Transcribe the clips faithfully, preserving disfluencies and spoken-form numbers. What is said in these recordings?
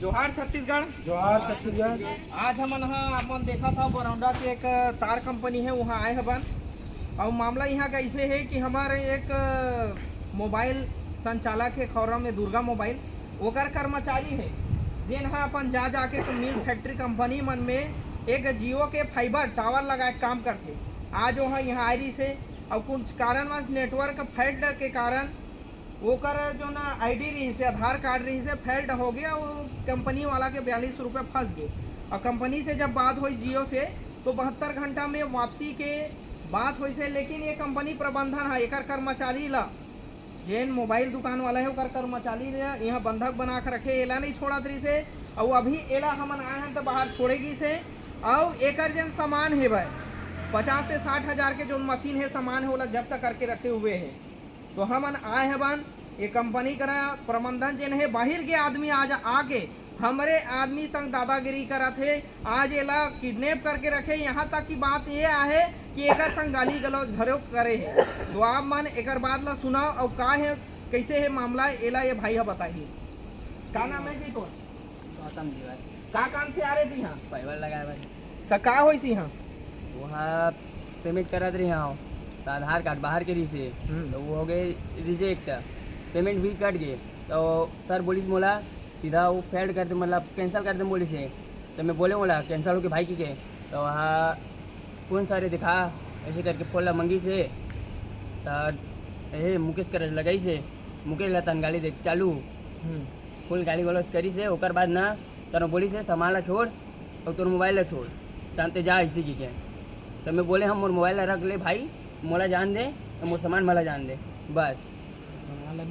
जोहार छत्तीसगढ़। जोहार छत्तीसगढ़। आज हमन ह, आप मन देखत हव, बरौंडा के एक तार कंपनी हे, उहाँ आए हवन। अउ मामला इहाँ कइसे हे कि हमर एक मोबाइल संचालक हे खौरा में, दुर्गा मोबाइल, ओकर कर्मचारी हे, जेन ह अपन जा जाके तो मिल फैक्ट्री कंपनी मन में एक जियो के फाइबर टावर लगा के काम करथे। आज ओह इहाँ आए रहिस हे, अउ कुछ कारणवश नेटवर्क फैल्ट के कारण ओकर जो ना आईडी रहिस हे, आधार कार्ड रहिस हे, फैल्ट हो गया, वो कंपनी वाला के बयालीस रुपये फंस गए। और कंपनी से जब बात हुई जियो से, तो बहत्तर घंटा में वापसी के बात होइस हे, लेकिन ये कंपनी प्रबंधन ह एकर कर्मचारी ला, जेन मोबाइल दुकान वाला हे, ओकर कर्मचारी ला यहाँ बंधक बना के रखे, एला नहीं छोड़त रहिस हे। अउ अभी एला हमन आए हन त बाहर छोड़े गिस हे। अउ एकर जेन सामान हे भाई, पचास से साठ हजार के जोन मशीन हे, सामान हे, ओला जब्त करके रखे हुए हे। तो हमन आए हवन, ये कंपनी करा प्रबंधन जेन हे, बाहिर के आदमी आज आके हमरे आदमी संग दादागिरी करत हे। आज एला किडनैप करके रखे, यहाँ तक की बात ये आहे कि एकर संग गाली गलौज घलो करे हे। तो आप मन एकर बात ला सुनव, अउ का हे, कइसे हे मामला, एला ये भाई ह बताही। का नाम हे जी तोर? गौतम जी भाई। का काम से आ रहे जी यहाँ? फाइबर लगाए भाई। त का होइस इहाँ? वहाँ पेमेंट करत रहे हव, त आधार कार्ड बाहर के रहिस हे, हम्म। त वो हो गए रिजेक्ट, पेमेंट भी कट गए। त सर बोलिस मोला सीधा वो फेल्ड कर दे, मतलब कैंसिल कर दे बोलिस हे। त मैं बोले मोला कैंसिल होके भाई कहिके, त वहाँ कौन सारे दिखा, ऐसे करके फोन ला मंगिस हे, त ए मुकेश कर लगाइस हे, मुकेश ला तन गाली दे चालू, हम्म। फुल गाली गलौज करिस हे। ओकर बाद ना तनो बोलिस हे सामान ला छोड़, अउ तोर मोबाइल ला छोड़, जानते जा इसी की के। त मैं बोले हम मोर मोबाइल ला रख ले भाई, मोला जान दे, अउ मोर सामान मला जान दे, बस।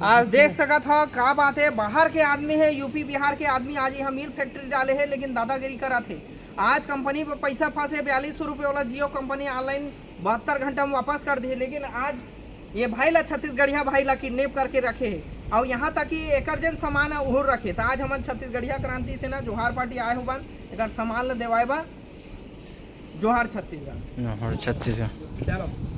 आज देख सकत हव का बात हे, बाहर के आदमी हे, यूपी बिहार के आदमी आज यहाँ मिल फैक्ट्री डाले हे, लेकिन दादागिरी करत हे। आज कंपनी पे पैसा फंसे बयालीस सौ रुपये वाला जियो कंपनी ऑनलाइन बहत्तर घंटा में वापस कर दिए, लेकिन आज ये भाई ला, छत्तीसगढ़िया भाई ला किडनैप करके रखे हे, अउ यहाँ तक कि एकर जेन सामान हे उहर रखे। त आज हमन छत्तीसगढ़िया क्रांति सेना जोहार पार्टी आए हवन एकर सामान ला देवाए बर। जोहार छत्तीसगढ़। जोहार छत्तीसगढ़। चलो।